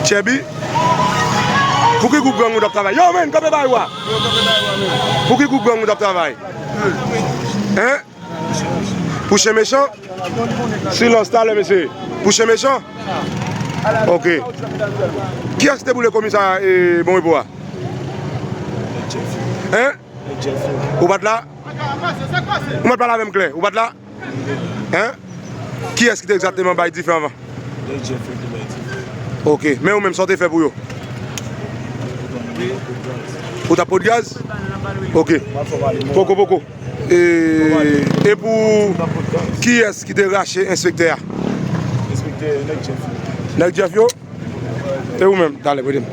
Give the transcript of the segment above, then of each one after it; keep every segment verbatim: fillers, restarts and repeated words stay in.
Chèbi. Pou ki gwoup gang ou t ap travay? Yo, menn, kanpe bay ou a. Pou ki gwoup gang ou t ap travay? Hein? Pou chen mechan? Silans talè, mesye. Pou chen mechan? Ok. Kiyès ki te boule komisarya, e, Bon Repo a? Hein? Ou pa t la? Ou mèt pale avè m klè. Ou pa t la? Hein? Kiyès ki te egzakteman bay dife anvan? Ok. Men ou menm, sa w te fè pou yo? Ou t ap pot gaz? Ok. Poko, poko. E, e pou kiyès ki te rache enspektè a? Nèg Jeff yo? E ou menm? Talè, prete m.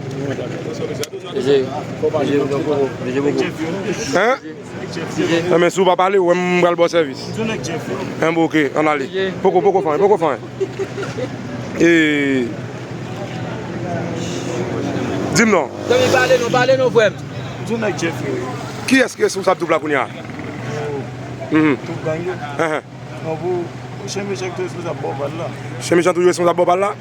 Hein? Enben, si w pa pale, ou wè m pral ba w sèvis. Enben, ok, ann ale. Poko, poko fè anyen, poko fè anyen. E, di m non. Zanmi, pale non, pale non, frè m. Kiyès ki responsab twoup la kounye a? Mhm. Enhen. Non, pou, pou chen mechan ki te responsab bò bal la. Chen mechan toujou responsab bò bal la?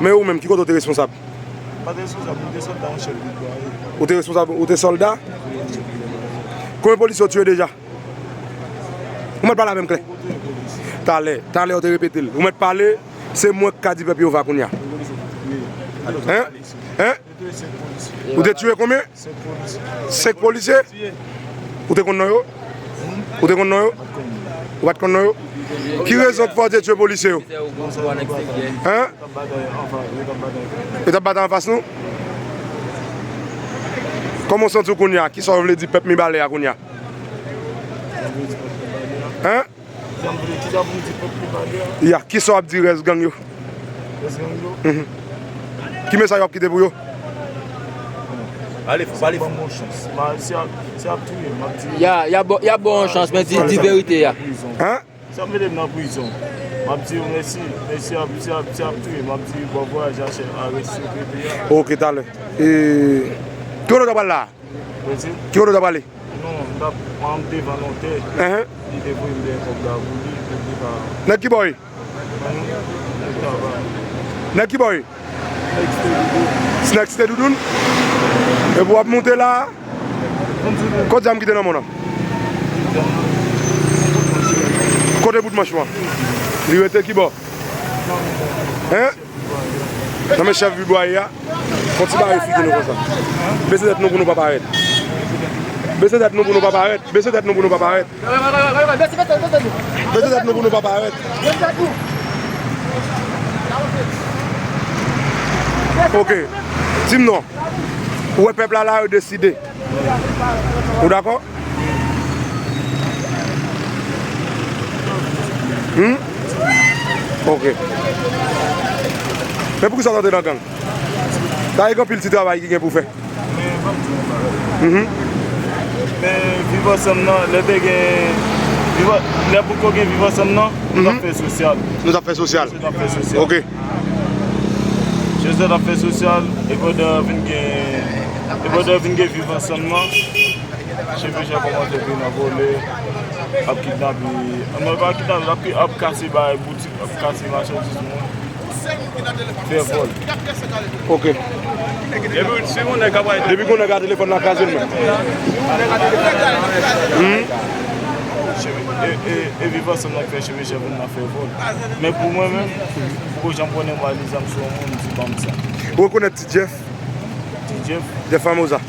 Men ou menm, ki kote w te responsab? M pa t responsab, m te sòlda yon chèf de bwa. Ou te responsab, ou te sòlda? Konbyen polisye w tiye deja? Ou mèt pale avè m klè. Talè, talè w te repete l. Ou mèt pale, se mwen k ka di pèp yo va kounye a. Hein? Hein? Ou te tiye konbyen? Senk polisye. Ou te konn non yo? Ou te konn non yo? Ou pa t konn non yo? Ki rezon k fè w te tiye polisye yo? Hein? Yo t ap batay anfas nou? Kòman w santi w kounye a? Kisa w vle di pèp Mibalè a kounye a? Hein? Ya, kisa w ap di rès gang yo? Mhm. Ki mesaj w ap kite pou yo? Ale, fò pale fò. Ya, y ap ba w yon chans, men di, di verite a. Hein? Si y ap mete m nan prizon, m ap di yo mèsi, men si y ap, si y ap, si y ap touye m, m ap di bon vwayaj a chèf, a rès sekretè a. Ok, talè. E, ki kote w ta pral la? Ki kote w ta prale? Non, m t ap, m devan notè. Enhen. Li te voye m dèyè kòb la pou li, pou li pa. Nèg ki bò w ye? Nèg travay. Nèg ki bò w ye? Nèg Site Doudoun. Nèg Site Doudoun? Epi w ap moute la? Kot zam ki te nan men w nan? Kote bout manch ou an? Li rete ki bò? Hein? Nan men chèf Bibwaye a, fon ti bare figi nou konsa. Bese tèt nou pou nou pa parèt. Bese tèt nou pou nou pa parèt. Bese tèt nou pou nou pa parèt. Bese tèt nou pou nou pa parèt. Ok. Di m non. Ou wè pèp la la, yo deside. Ou dakò? Hmm? Ok. Men poukisa w t antre nan gang? Sa e gen anpil ti travay ki gen pou fè. Mhm. Men viv ansanm nan, lè te gen viv an-, lè poko gen viv ansanm nan, nou t ap fè sosyal. Nou t ap fè sosyal. Nou t ap fè sosyal. Ok. Joseph t ap fè sosyal, e pandan vin gen, e pandan vin gen viv ansanm nan, chèf yo kòmanse vin nan vòlè, ap kidnape, non, pa kidnape, ap, ap kase bagay boutik, ap kase machandiz moun, fè vòl. Ok. Depi si yon nèg ap bay. Depi gon nèg a telefòn la kraze l menm. Hmm. E, e, e viv ansanm nan k fè cheve chèf nan fè vòl. Men pou mwen menm, m poko janm konnen m ale zam sou yon moun, m di ban m sa. Ou rekonèt Ti Jeff? Ti Jeff? Jeff Famoza.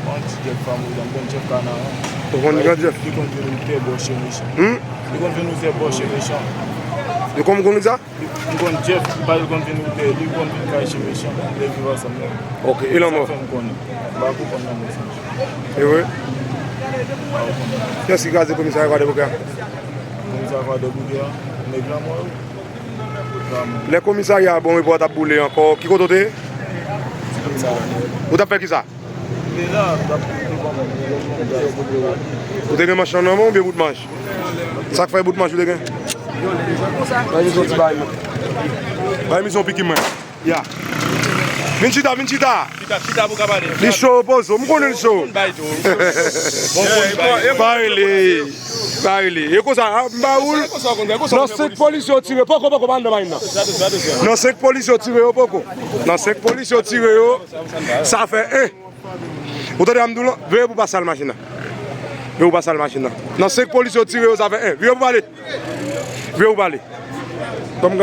Mwen Ti Jeff Famoza, m konn Jeff Kanaran. Ou konn Gran Jeff? Li konn vin woutè bò cheve chan. Hmm? Li konn vin woutè bò cheve chan. Li konn, konn sa? M konn Jeff, li pa konn vin woutè, li konn vin kay cheve chan, lè viv ansanm nan. Ok, e lanmò? Sa fè m konnen. M pa konprann lanmò sa. E vre? M pa konprann. Kiyès ki kraze komisarya Kwadèboukè a? Komisarya Kwadèboukè a, nèg lanmò yo. Lanmò. Lè komisarya Bon Repò t ap boule ankò, ki kote w te ye? Ou t ap fè kisa? Ou te gen manch lan nan men w oubyen bout manch? Sa k fè bout manch ou te gen? Bay misye yon ti bagay mwen. Bay misye yon pikim mwen. Ya. Vin chita, vin chita. Chita, chita pou ka pale. Li cho, poze w. M konnen l cho. Bon, bon, bay. Pa rele. Sa rele. E konsa, a, m ba ou l. Nan senk polisye yo tire, poko, poko, pa anndan machin nan. Nan senk polisye yo tire yo, poko. Nan senk polisye yo tire yo, sa fè en. Ou tande sa m di w lan? Veye pou pa sal machin nan. Veye pou pa sal machin nan. Nan senk polisye yo tire yo, sa fè en. Veye pou pale. Veye pou pale. Ban m